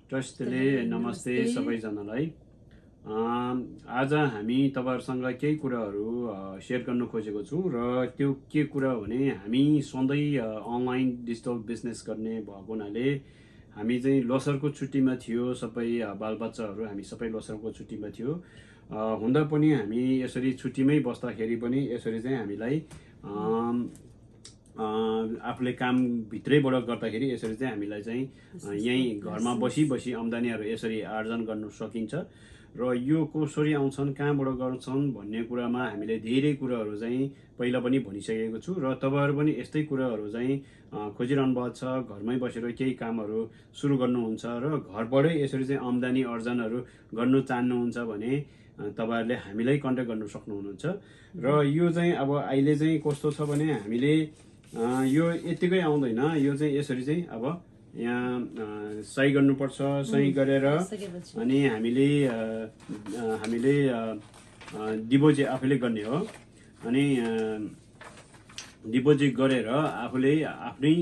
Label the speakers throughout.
Speaker 1: ट्रस्टले नमस्ते सबैजनालाई। आज हामी तपाईहरुसँग केही कुराहरू शेयर गर्न खोजेको छु र त्यो के कुरा हो भने हामी सधैँ अनलाइन डिजिटल बिजनेस गर्ने भएको हुनाले हामी चाहिँ लोसरको छुट्टीमा थियो। सबै बालबच्चाहरू हामी सबै लोसरको छुट्टीमा थियो। हुँदा पनि हामी यसरी छुट्टीमै बस्दाखेरि पनि यसरी चाहिँ हामीलाई आफूले काम भित्रैबाट गर्दाखेरि यसरी चाहिँ हामीलाई चाहिँ यही घरमा बसी बसी आम्दानीहरू यसरी आर्जन गर्न सकिन्छ। र यो कसरी आउँछन् कहाँबाट गर्छन् भन्ने कुरामा हामीले धेरै कुराहरू चाहिँ पहिला पनि भनिसकेको छु र तपाईहरु पनि यस्तै कुराहरू चाहिँ खोजिरहनु भएको छ। घरमै बसेर केही कामहरू सुरु गर्नुहुन्छ र घरबाटै यसरी चाहिँ आम्दानी अर्जनहरू गर्नु चाहनुहुन्छ भने तपाईहरुले हामीलाई कन्ट्याक्ट गर्न सक्नुहुन्छ। र यो चाहिँ अब अहिले चाहिँ कस्तो छ भने हामीले यो यतिकै आउँदैन। यो चाहिँ यसरी चाहिँ अब यहाँ सही गर्नुपर्छ। सही गरेर अनि हामीले डिपोजिट आफूले गर्ने हो। अनि डिपोजिट गरेर आफूले आफ्नै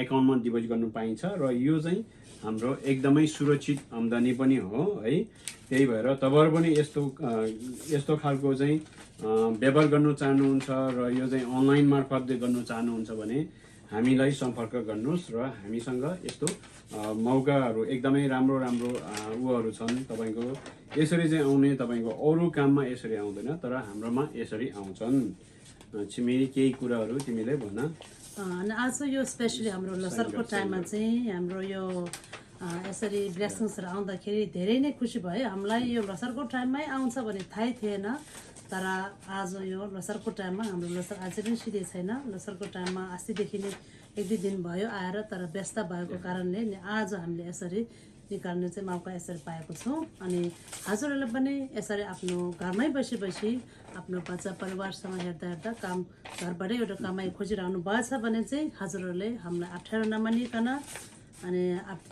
Speaker 1: एकाउन्टमा डिपोजिट गर्नु पाइन्छ र यो चाहिँ हाम्रो एकदमै सुरक्षित आम्दानी पनि हो है। त्यही भएर तपाईहरु पनि यस्तो खालको चाहिँ व्यवहार गर्न चाहनुहुन्छ र यो चाहिँ अनलाइन मार्फतले गर्न चाहनुहुन्छ भने हामीलाई सम्पर्क गर्नुहोस् र हामीसँग यस्तो मौकाहरू एकदमै राम्रो उहरू छन्। तपाईको यसरी चाहिँ आउने तपाईको अरु काममा यसरी आउँदैन तर हाम्रोमा यसरी आउँछन्। छिमी केही कुराहरू तिमीले भन्न।
Speaker 2: अनि आज यो स्पेशली हाम्रो लोसरको टाइममा चाहिँ हाम्रो यो यसरी ब्लेसिङ्सहरू आउँदाखेरि धेरै नै खुसी भयो। हामीलाई यो लोसरको टाइममै आउँछ भने थाहै थिएन। तर आज यो लोसरको टाइममा हाम्रो लोसर अझै पनि सिधै छैन। लोसरको टाइममा अस्तिदेखि नै 1-2 दिन भयो आएर तर व्यस्त भएको कारणले आज हामीले यसरी निकाल्ने चाहिँ मौका यसरी पाएको छौँ। अनि हजुरहरूले पनि यसरी आफ्नो घरमै बसी आफ्नो बच्चा परिवारसँग हेर्दा काम घरबाटै एउटा कमाइ खोजिरहनु भएछ भने चाहिँ हजुरहरूले हामीलाई अप्ठ्यारो नमानिकन अनि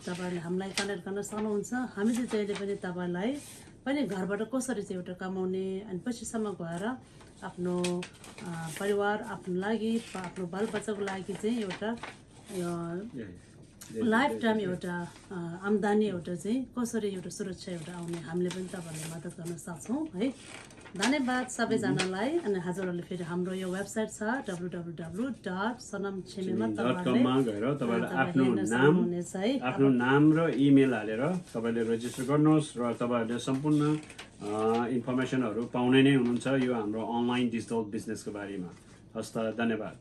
Speaker 2: तपाईहरुले हामीलाई कनेक्ट गर्न सक्नुहुन्छ। हामी चाहिँ जहिले पनि तपाईलाई पनि घरबाट कसरी चाहिँ एउटा कमाउने अनि पछिसम्म गएर आफ्नो परिवार आफ्नो लागि आफ्नो बालबच्चाको लागि चाहिँ एउटा लाइफ टाइम एउटा आम्दानी एउटा चाहिँ कसरी एउटा सुरक्षा एउटा आउने हामीले पनि तपाईहरुलाई मद्दत गर्न सक्छौँ है। धन्यवाद सबैजनालाई। अनि हजुरहरूले फेरि हाम्रो यो वेबसाइट छ www.sonamchimema.com मा
Speaker 1: गएर तपाईले आफ्नो नाम र इमेल हालेर तपाईले रेजिस्टर गर्नुहोस् र तपाईहरुले सम्पूर्ण इन्फर्मेसनहरू पाउने नै हुनुहुन्छ यो हाम्रो अनलाइन डिजिटल बिजनेसको बारेमा। हस्त धन्यवाद।